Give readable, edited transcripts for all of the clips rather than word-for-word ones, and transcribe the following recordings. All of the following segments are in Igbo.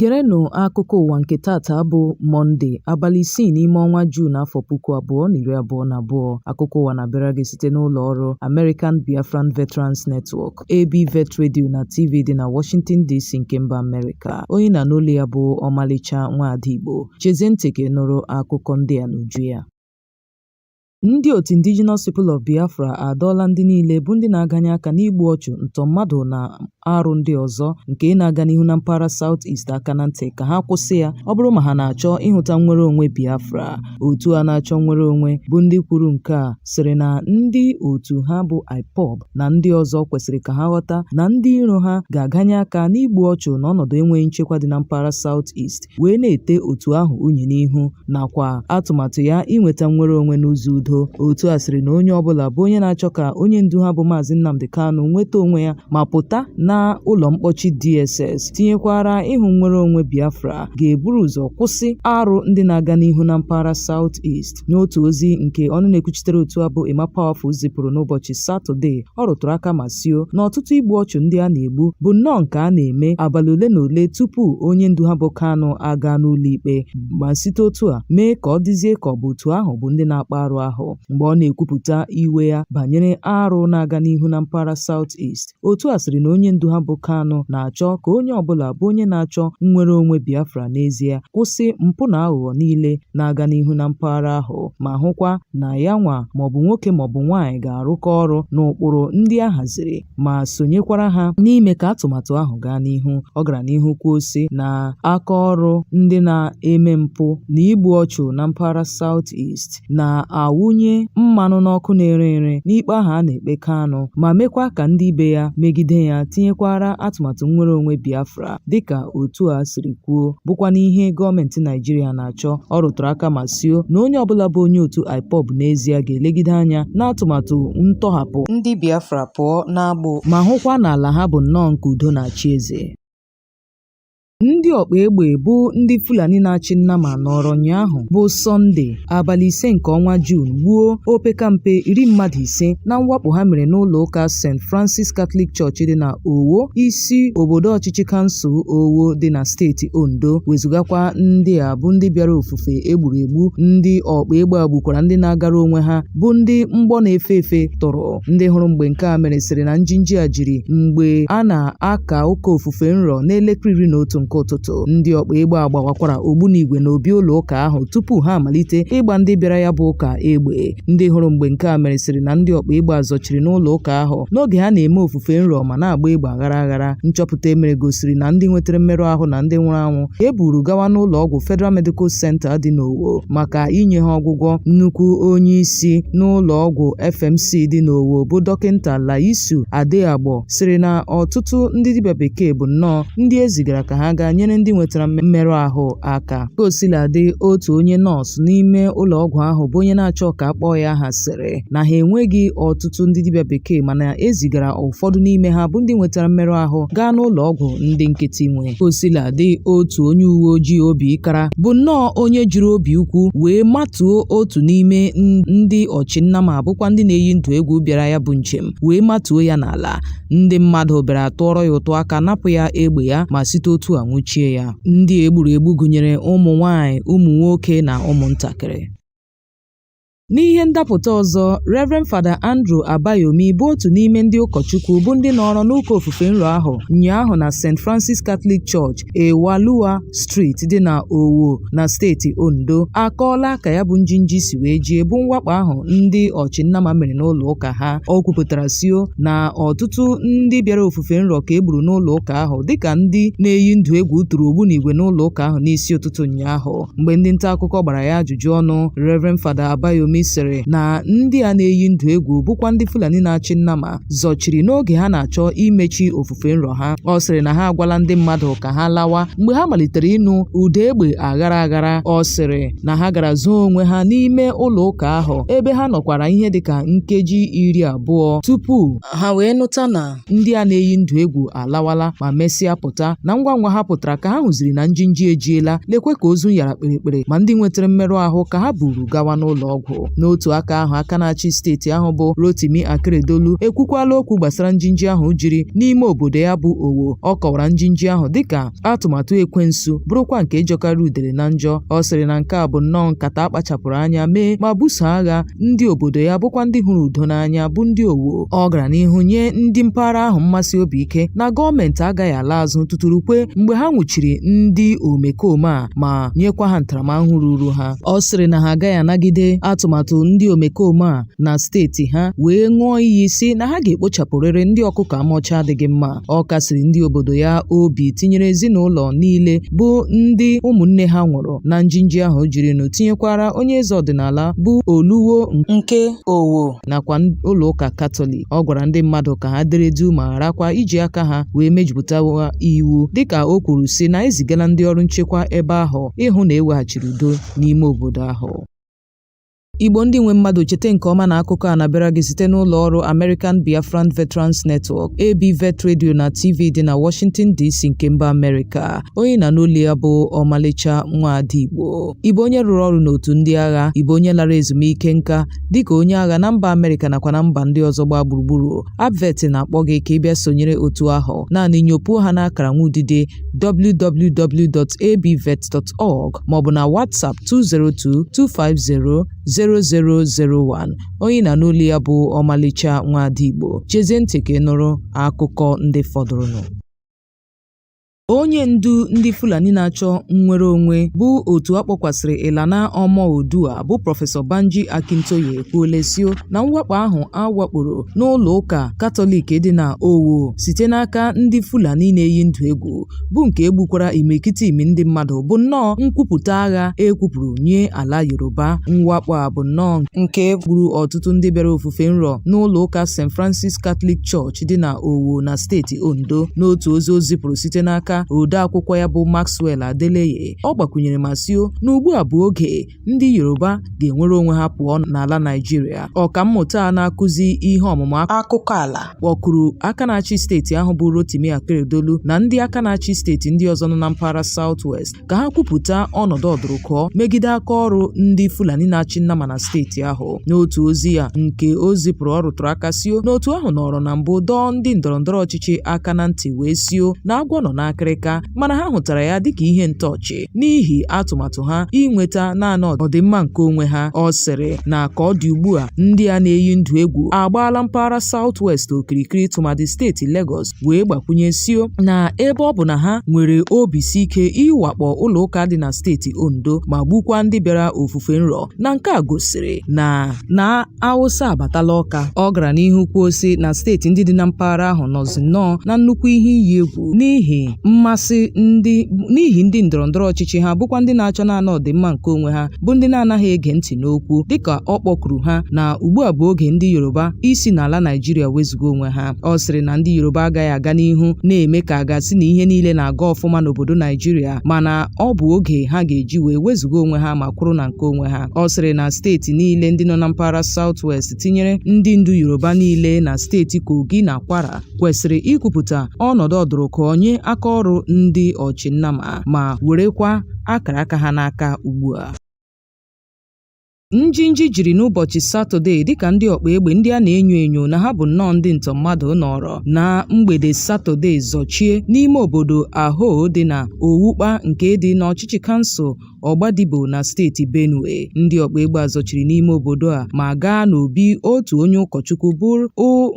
Gerenụ akụkọ ụwa nke tata bụ Mọnde, abalị 6 n'ime ọnwa Juun afọ 2022. Akụkọ ụwa na-abịara gị site n'ụlọ ọrụ American Biafran Veterans Network, ABVET Radio na TV dị na Washington DC nke mba Amerịka. Onye na-anụ olu ya bụ Ọmalịcha Nwaada Igbo. Chezie ntị ka ị nụrụ akụkọ ndị a n'uju ya. Ndị otu Indigenous People of Biafra adọọla ndị niile bụ ndị na-aganye aka n'igbu ọchụ, ntọ mmadụ na arụ ndị ọzọ nke na-aga n'ihu na mpaghara South East aka na ntị ka ha kwụsị ya ọ bụrụ ma ha na-achọ ịhụta nnwere onwe Biafra. Otu a na-achọ nnwere onwe bụ ndị kwuru nke a sịrị na ndị otu ha bụ IPOB na ndị ọzọ kwesịrị ka ha ghọta na ndị iro ha ga-aganye aka n'igbu ọchụ na ọnọdụ enweghị nchekwa dị na mpaghara South East wee na-ete otu ahụ unyi n'ihu nakwa atụmatụ ya inweta nnwere onwe n'ụzọ udo. Otu a sịrị na onye ọbụla bụ onye na-achọ ka onye ndu ha bụ Maazị Nnamdi Kanu nweta onwe ya ma pụta na ụlọ mkpọchi DSS tinyekwara ịhụ nnwere onwe Biafra ga-eburu ụzọ kwụsị arụ ndị na-aga n'ihu na mpaghara South East. N'otu ozi nke ọnụ na-ekwuchitere otu a bụ Emma Powerful zipụrụ n'ụbọchị Satọde, ọ rụtụrụ aka ma sio na ọtụtụ igbu ọchụ ndị a na-egbu bụ nnọọ nke a na-eme abalị ole na ole tupu onye ndu ha bụ Kanu aga n'ụlọ ikpe ma site otu a mee ka ọ dịzie ka ọ bụ otu ahụ bụ ndị na-akpa arụ ahụ. Mgbe ọ na-ekwupụta iwe ya banyere arụ na-aga n'ihu na mpaghara South East, otu a sịrị na onye ndu ha bụ Kanu na-achọ ka onye ọbụla bụ onye na-achọ nnwere onwe Biafra n'ezie kwụsị mpụ na aghụghọ niile na-aga n'ihu na mpaghara ahụ ma hụkwa na ya nwa maọbụ nwoke maọbụ nwaanyị ga-arụkọ ọrụ n'ụkpụrụ ndị a haziri ma sonyekwara ha n'ime ka atụmatụ ahụ gaa n'ihu. Ọ gara n'ihu kwuo sị na aka ọrụ ndị na-eme mpụ na igbu ọchụ na mpaghara South East na-awụnye mmanụ n'ọkụ na-ere ere n'ikpe ahụ a na-ekpe Kanu ma mekwa ka ndị be ya megide ya tinyekwara atụmatụ nnwere onwe Biafra dịka otu a siri kwuo bụkwa n'ihe gọọmenti Naijiria na-achọ. Ọ rụtụrụ aka ma sio na onye ọbụla bụ onye otu IPOB n'ezie ga-elegide anya n'atụmatụ ntọhapụ ndị Biafra pụọ n'agbụ ma hụkwa na ala ha bụ nnọọ nke udo na-achị eze. Ndị ọkpa egbe bụ ndị Fulani na-achị nnama nọrọ ụnyaahụ bụ Sọnde abalị 5 nke ọnwa Juun gbuo opekampe 15 mmadụ na mwakpo ha mere n'ụlọ ụka St. Francis Catholic Church dị na Owo, isi obodo ọchịchị kansụl Owo dị na steeti Ondo. Wezugakwa ndị a bụ ndị bịara ofufe e gburu egbu, ndị ọkpa egbe a gbukwara ndị na-agara onwe ha bụ ndị mgbọ na-efe efe tụrụ. Ndị hụrụ mgbe nke a mere sịrị na njinji a jiri mgbe a na-aka ụka ofufe nrọ n'elekere 11 nke ụtụtụ. Ndị ọkpa egbe a gbawakwara ogbunigwe n'obi ụlọ ụka ahụ tupu ha amalite ịgba ndị bịara ya bụ ụka egbe. Ndị hụrụ mgbe nke a mere sịrị na ndị ọkpa egbe a zọchiri n'ụlọ ụka ahụ n'oge ha na-eme ofufe nrọ ma na-agba egbe aghara aghara. Nchọpụta e mere gosiri na ndị nwetara mmerụ ahụ na ndị nwụrụ anwụ ka e buru gawa n'ụlọ ọgwụ Federal Medical Center dị n'Owo maka inye ha ọgwụgwọ. Nnukwu onye isi n'ụlọ ọgwụ FMC dị n'Owo bụ Dọkịnta Laisu Adeagbo sịrị na ọtụtụ ndị dibịa bekee bụ nnọọ ndị e zigara ka ha gaa nyere ndị nwetara mmerụ ahụ aka. Ka o sila dị, otu onye nọọsụ n'ime ụlọ ọgwụ ahụ bụ onye na-achọ ka a kpọọ ya aha sịrị na ha enweghị ọtụtụ ndị dibịa bekee mana e zigara ụfọdụ n'ime ha bụ ndị nwetara mmerụ ahụ gaa n'ụlọ ọgwụ ndị nkịtị nwe. Ka o sila dị, otu onye uwe ojii obi kara bụ nnọọ onye jiri obi ukwu wee matuo otu n'ime ndị ọchịnnama bụkwa ndị na-eyi ndụ egwu bịara ya bụ njem wee matuo ya n'ala. Ndị mmadụ bịara tụọrọ ya ụtụ aka napụ ya egbe ya ma site otu a nwụchie ya. Ndị e gburu egbu gụnyere ụmụ nwaanyị, ụmụ nwoke na ụmụntakịrị. N'ihe ndapụta ọzọ, Reverend Fada Andrew Abayomi bụ otu n'ime ndị ụkọchukwu bụ ndị nọrọ n'ụka ofufe nrọ ahụ ụnyaahụ na St. Francis Catholic Church, Ewaluwa Street dị na Owo na steeti Ondo akọọla ka ya bụ njinji si wee jie bụ mwakpo ahụ ndị ọchịnnama mere n'ụlọ ụka ha. O kwupụtara sio na ọtụtụ ndị bịara ofufe nrọ ka e gburu n'ụlọ ụka ahụ dịka ndị na-eyi ndụ egwu tụrụ ogbunigwe n'ụlọ ụka ahụ n'isi ụtụtụ ụnyaahụ. Mgbe ndị nta akụkọ gbara ya ajụjụ ọnụ, Reverend Fada Abayomi sịrị na ndị a na-eyi ndụ egwu bụkwa ndị Fulani na-achị nnama zọchiri n'oge ha na-achọ imechi ofufe nrọ ha. Ọ sịrị na ha agwala ndị mmadụ ka ha lawa mgbe ha malitere ịnụ ụda egbe aghara aghara. Ọ sịrị na ha gara zoo onwe ha n'ime ụlọ ụka ahụ ebe ha nọkwara ihe dịka nkeji 20 tupu ha wee nụta na ndị a na-eyi ndụ egwu alawala ma mesịa pụta. Na ngwa ngwa ha pụtara ka ha hụziri na njinji ejiela, lekwe ka ozu yara kpịrịkpịrị ma ndị nwetara mmerụ ahụ ka ha buru gawa n'ụlọ ọgwụ. N'otu aka ahụ, aka na-achị steeti ahụ bụ Rotimi Akeredolu ekwukwala okwu gbasara njinji ahụ jiri n'ime obodo ya bụ Owo. Ọ kọwara njinji ahụ dịka atụmatụ ekwensu, bụrụkwa nke jọkarịrị udele na njọ. Ọ sịrị na nke a bụ nnọọ nkata a kpachapụrụ anya mee ma buso agha ndị obodo ya, bụkwa ndị hụrụ udo n'anya, bụ ndị Owo. Ọ gara n'ihu nye ndị mpaghara ahụ mmasi obi ike na gọọmenti agaghị ala azụ tuturukwe mgbe ha nwụchiri ndị omekome a ma nyekwa ha ntaramahụhụ ruru ha. Ọ sịrị na ha agaghị anagide atụmatụ ndị omekome a na steeti ha, wee ṅụọ iyi sị na ha ga-ekpochapụrịrị ndị ọkụkọ ama ọcha adịghị mma. Ọ kasiri ndị obodo ya obi, tinyere ezinụlọ niile bụ ndị ụmụnne ha nwụrụ na njinji ahụ jirinụ, tinyekwara onye eze ọdịnala bụ Oluwo nke Owo nakwa ụlọ ụka Katọlik. Ọ gwara ndị mmadụ ka ha dere duu ma gharakwa iji aka ha wee mejupụtawa iwu, dịka o kwuru sị na ezigala ndị ọrụ nchekwa ebe ahụ ịhụ na e weghachiri udo n'ime obodo ahụ. Igbo ndị nwe mmadụ, cheta nke ọma na akụkọ a na-abịara gị site n'ụlọ ọrụ American Biafran Veterans Network, ABVET Radio na TV dị na Washington DC nke mba Amerịka. Onye na-anụ olu ya bụ Ọmalịcha Nwaada Igbo. Ị bụ onye rụrụ ọrụ n'otu ndị agha, ị bụ onye lara ezumike nka dịka onye agha na mba Amerịka nakwa na mba ndị ọzọ gbaa gburugburu, ABVET na-akpọ gị ka ị bịa sonyere otu ahụ. Naanị nyopuo ha n'akara nwaudide www.abvet.org maọbụ na WhatsApp 202 250 0001. Onye na-anụ olu ya bụ Ọmalịcha Nwaada Igbo. Chezie ntị ka ị nụrụ akụkọ ndị fọdụrụnụ. Onye ndu ndị Fulani na-achọ nnwere onwe bụ otu a kpọkwasịrị Ilana Omo Oodua bụ Prọfesọ Banji Akintoye ekwuola sio na mwakpo ahụ a wakporo n'ụlọ ụka Katọlik dị na Owo site n'aka ndị Fulani na-eyi ndụ egwu, bụ nke e gbukwara imirikiti imi ndị mmadụ, bụ nnọọ nkwupụta agha e kwupụrụ nye ala Yoruba. Mwakpo a bụ nnọọ nke gburu ọtụtụ ndị bịara ofufe nrọ n'ụlọ ụka St. Francis Catholic Church dị na Owo na steeti Ondo. N'otu ozi o zipụrụ site n'aka odeakwụkwọ ya bụ Maxwell Adeleye, ọ gbakwunyere ma sio na ugbu a bụ oge ndị Yoruba ga-enwere onwe ha pụọ n'ala Naịjirịa. Ọkammụta a na-akụzi ihe ọmụmụ akụkọ ala kpọkuru aka na-achị steeti ahụ bụ Rotimi Akeredolu na ndị aka na-achị steeti ndị ọzọ nọ na mpaghara South West ka ha kwupụta ọnọdụ ọdụrụkọọ megide aka ọrụ ndị Fulani na-achị nnama na steeti ahụ. N'otu ozi ya nke o zipụrụ, ọ rụtụrụ aka sio na otu ahụ nọrọ na mbụ dọọ ndị ndọrọndọrọ ọchịchị aka na ntị wee sio na agwọ nọ n'akịrịka, mana ha hụtara ya dịka ihe ntọọchị n'ihi atụmatụ ha inweta naanị ọdịmma nke onwe ha. Ọ sịrị na ka ọ dị ugbu a, ndị a na-eyi ndụ egwu agbaala mpaghara South West okirikiri, tụmadị steeti Lagos, wee gbakwunye sio na ebe ọ bụ na ha nwere obisi ike ịwakpo ụlọ ụka dị na steeti Ondo ma gbukwa ndị bịara ofufe nrọ, na nke a gosiri na Awụsa abatala Ọka. Ọ gara n'ihu kwuo sị na steeti ndị dị na mpaghara ahụ nọzi nnọọ na nnukwu ihe iyi egwu n'ihi mmasị ndị n'ihi ndị ndọrọndọrọ ọchịchị ha, bụkwa ndị na-achọ naanị ọdịmma nke onwe ha, bụ ndị na-anaghị ege ntị n'okwu, dịka ọ kpọkuru ha na ugbu a bụ oge ndị Yoruba isi n'ala Naịjirịa wezuga onwe ha. Ọ sịrị na ndị Yoruba agaghị aga n'ihu na-eme ka a ga-asị na ihe niile na-aga ọfụma n'obodo Naịjirịa, mana ọ bụ oge ha ga-eji wee wezuga onwe ha ma kwụrụ na nke onwe ha. Ọ sịrị na steeti niile ndị nọ na mpaghara South West, tinyere ndị ndu Yoruba niile na steeti Kogi na Kwara, kwesịrị ikwupụta ọnọdụ ọdụrụkọọ nye aka ọrụ ndị ọchịnnama ma werekwa akara aka ha n'aka ugbu a. Njinji jiri n'ụbọchị Satọde dịka ndị ọkpa egbe ndị a na-enyo enyo na ha bụ nnọọ ndị ntọ mmadụ nọrọ na mgbede Satọde zọchie n'ime obodo Aho dị na Owukpa nke dị n'ọchịchị kansụl Ọgbadibo na steeti Benue. Ndị ọkpa egbe a zọchiri n'ime obodo a ma gaa n'obi otu onye ụkọchukwu bụ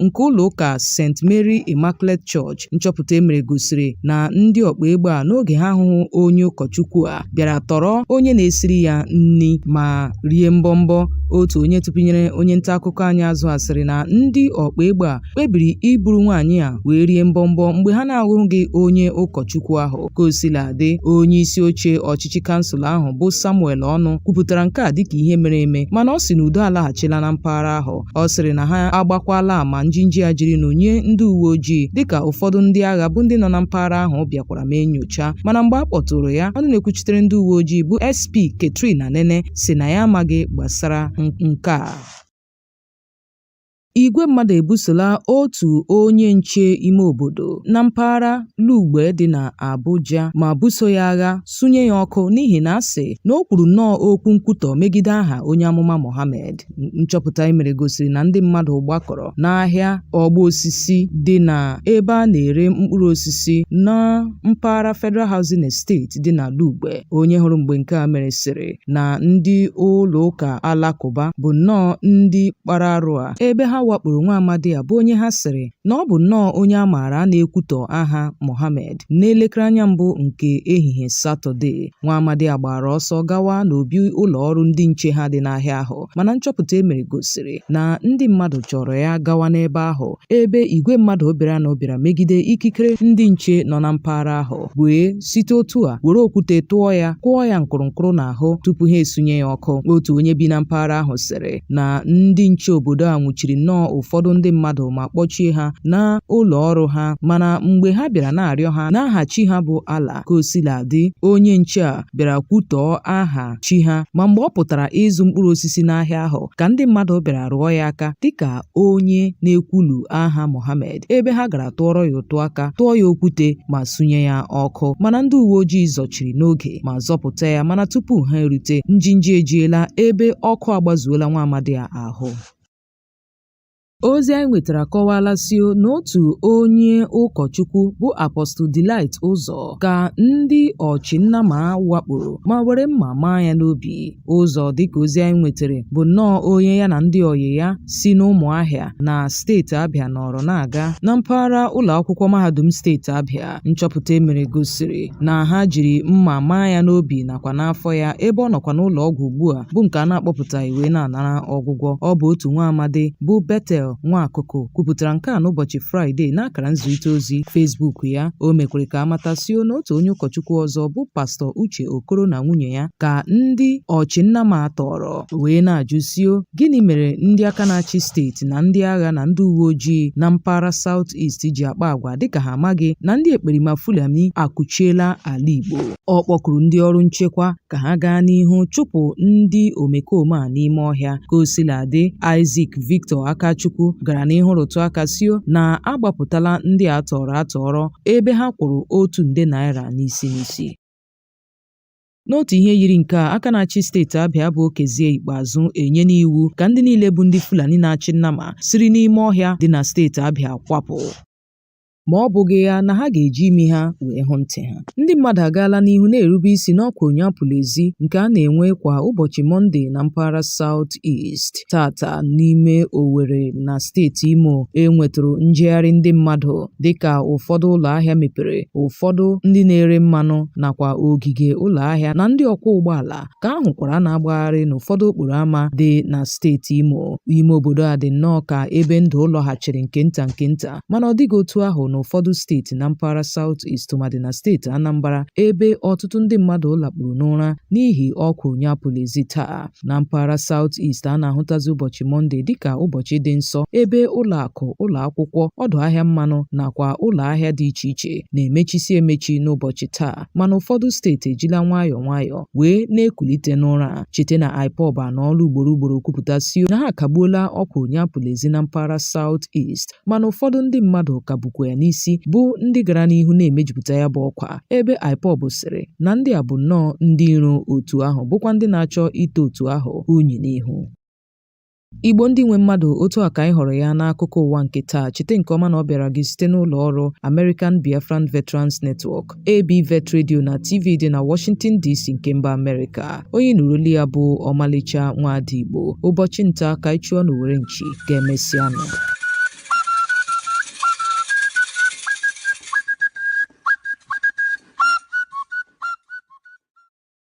nke ụlọ ụka St. Mary Immaculate Church. Nchọpụta e mere gosiri na ndị ọkpa egbe a, n'oge ha ahụghị onye ụkọchukwu a, bịara tọrọ onye na-esiri ya nri ma rie mbọmbọ. Otu onye tụpụnyere onye nta akụkọ anyị azụ a sịrị na ndị ọkpa egbe a kpebiri iburu nwaanyị a wee rie mbọmbọ mgbe ha na-ahụghị onye ụkọchukwu ahụ. Ka o sila dị, onye isi oche ọchịchị kansụl ahụ bụ Samuel Ọnụ kwupụtara nke a dịka ihe mere eme, mana ọ sị na udo alaghachila na mpaghara ahụ. Ọ sịrị na ha agbakwala ama njinji a jirinụ nye ndị uwe ojii, dịka ụfọdụ ndị agha bụ ndị nọ na mpaghara ahụ bịakwara mee nyocha. Mana mgbe a kpọtụrụ ya, ọnụ na-ekwuchitere ndị uwe ojii bụ SP Katrina Nene sị na ya amaghị gbasara nke a. Igwe mmadụ ebusola otu onye nche ime obodo na mpaghara Lugbe dị na Abuja ma buso ya agha sunye ya ọkụ n'ihi na a sị na o kwuru nnọọ okwu nkwutọ megide aha onye amụma Mohammed. Nchọpụta e mere gosiri na ndị mmadụ gbakọrọ n'ahịa ọgba osisi dị na ebe a na-ere mkpụrụ osisi na mpaghara Federal Housing Estate dị na Lugbe. Onye hụrụ mgbe nke a mere sịrị na ndị ụlọ ụka alakụba bụ nnọọ ndị kpara arụ a ebe ha wakporo nwa amadi a bụ onye ha sịrị na ọ bụ nnọọ onye a maara a na-ekwutọ aha Mohammed n'elekere anya mbụ nke ehihie Satọde. Nwa amadi a gbara ọsọ gawa n'obi ụlọ ọrụ ndị nche ha dị n'ahịa ahụ, mana nchọpụta e mere gosiri na ndị mmadụ chọrọ ya gawa n'ebe ahụ ebe igwe mmadụ bịaranụ bịara megide ikikere ndị nche nọ na mpaghara ahụ wee site otu a were okwute tụọ ya, kụọ ya nkụrụnkụrụ n'ahụ tupu ha esunye ya ọkụ. Otu onye bi na mpaghara ahụ sịrị na ndị nche obodo a nwụchiri nnọọ ụfọdụ ndị mmadụ ma kpọchie ha na ụlọ ọrụ ha, mana mgbe ha bịara na-arịọ ha n'aha chi ha bụ Allah, ka o sila dị, onye nche a bịara kwutọọ aha chi ha, ma mgbe ọ pụtara ịzụ mkpụrụ osisi n'ahịa ahụ ka ndị mmadụ bịara rụọ ya aka dịka onye na-ekwulu aha Mohammed, ebe ha gara tụọrọ ya ụtụ aka, tụọ ya okwute ma sunye ya ọkụ, mana ndị uwe ojii zọchiri n'oge ma zọpụta ya, mana tupu ha erute, njinji ejiela ebe ọkụ agbazuola nwa amadi a ahụ. Ozi anyị nwetara kọwaala sio na otu onye ụkọchukwu bụ Apostle Delight Ụzọ ka ndị ọchịnnama wakporo ma were mma maa ya n'obi. Ụzọ, dịka ozi anyị nwetara, bụ nnọọ onye ya na ndị ọyị ya si n'Ụmụahịa na steeti Abịa nọrọ na-aga na mpaghara ụlọ akwụkwọ mahadum steeti Abịa. Nchọpụta e mere gosiri na ha jiri mma maa ya n'obi nakwa n'afọ ya, ebe ọ nọkwa n'ụlọ ọgwụ ugbu a bụ nke a na-akpọpụtaghị wee na-anara ọgwụgwọ. Ọ bụ otu nwa amadi bụ Bethel Nwakụkụ kwupụtara nke a n'ụbọchị Fraịde n'akara nzirịta ozi Facebook ya. O mekwere ka a matasio na otu onye ụkọchukwu ọzọ bụ Pastọ Uche Okoro na nwunye ya ka ndị ọchịnnama tọọrọ wee na-ajụ sio gịnị mere ndị aka na-achị steeti na ndị agha na ndị uwe ojii na mpaghara South East ji akpa agwa dịka ha amaghị na ndị ekperima Fulani akụchiela ala Igbo. Ọ kpọkuru ndị ọrụ nchekwa ka ha gaa n'ihu chụpụ ndị omekome a n'ime ọhịa. Ka o sila dị, Isaac Victor Akachukwu gara n'ihu rụtụ aka sio na a gbapụtala ndị a tọọrọ atọrọ ebe ha kwụrụ ₦1 nde n'isi n'isi. N'otu ihe yiri nke a, aka na-achị steeti Abịa bụ Okezie Ikpeazụ enyela iwu ka ndị niile bụ ndị Fulani na-achị nnama siri n'ime ọhịa dị na steeti Abịa kwapụ, ma ọ bụghị ya na ha ga-eji imi ha wee hụ ntị ha. Ndị mmadụ agaala n'ihu na-erube isi n'ọkwa onye apụla ezi nke a na-enwe kwa ụbọchị Mọnde na mpaghara South East. Tata n'ime Owerri na steeti Imo, e nwetụrụ njegharị ndị mmadụ dịka ụfọdụ ụlọ ahịa mepere, ụfọdụ ndị na-ere mmanụ nakwa ogige ụlọ ahịa na ndị ọkwọ ụgbọala ka a hụkwara na-agbagharị n'ụfọdụ okporo ama dị na steeti Imo. Ime obodo a dị nnọọ ka ebe ndụ lọghachiri nke nta nke nta, mana ọ dịghị otu ahụ n'ụfọdụ steeti na mpaghara South East, tụmadị na steeti Anambra, ebe ọtụtụ ndị mmadụ lakpuru n'ụra n'ihi ọkwa onye apụla ezi taa. Na mpaghara South East, a na-ahụtazi ụbọchị Mọnde dịka ụbọchị dị nsọ, ebe ụlọ akụ, ụlọ akwụkwọ, ọdụ ahịa mmanụ nakwa ụlọ ahịa dị iche iche na-emechisi emechi n'ụbọchị taa, mana ụfọdụ steeti ejila nwayọọ nwayọọ wee na-ekulite n'ụra. Cheta na IPOB anọọla ugboro ugboro kwupụta sio na ha akagbuola ọkwa onye apụla ezi na mpaghara South East, mana ụfọdụ ndị mmadụ ka bukwa ya n'isi bụ ndị gara n'ihu na-emejupụta ya bụ ọkwa, ebe IPOB sịrị na ndị a bụ nnọọ ndị iro otu ahụ bụkwa ndị na-achọ ite otu ahụ unyi n'ihu. Igbo ndị nwe mmadụ, otu a ka anyị hụrụ ya n'akụkọ ụwa nke taa. Cheta nke ọma na ọ bịara gị site n'ụlọ ọrụ American Biafran Veterans Network, ABVET Radio na TV dị na Washington DC nke mba Amerịka. Onye nụrụ olu ya bụ Ọmalịcha Nwaada Igbo. Ụbọchị nta ka anyị chụọ n'owere nchi, ga-emesịanụ.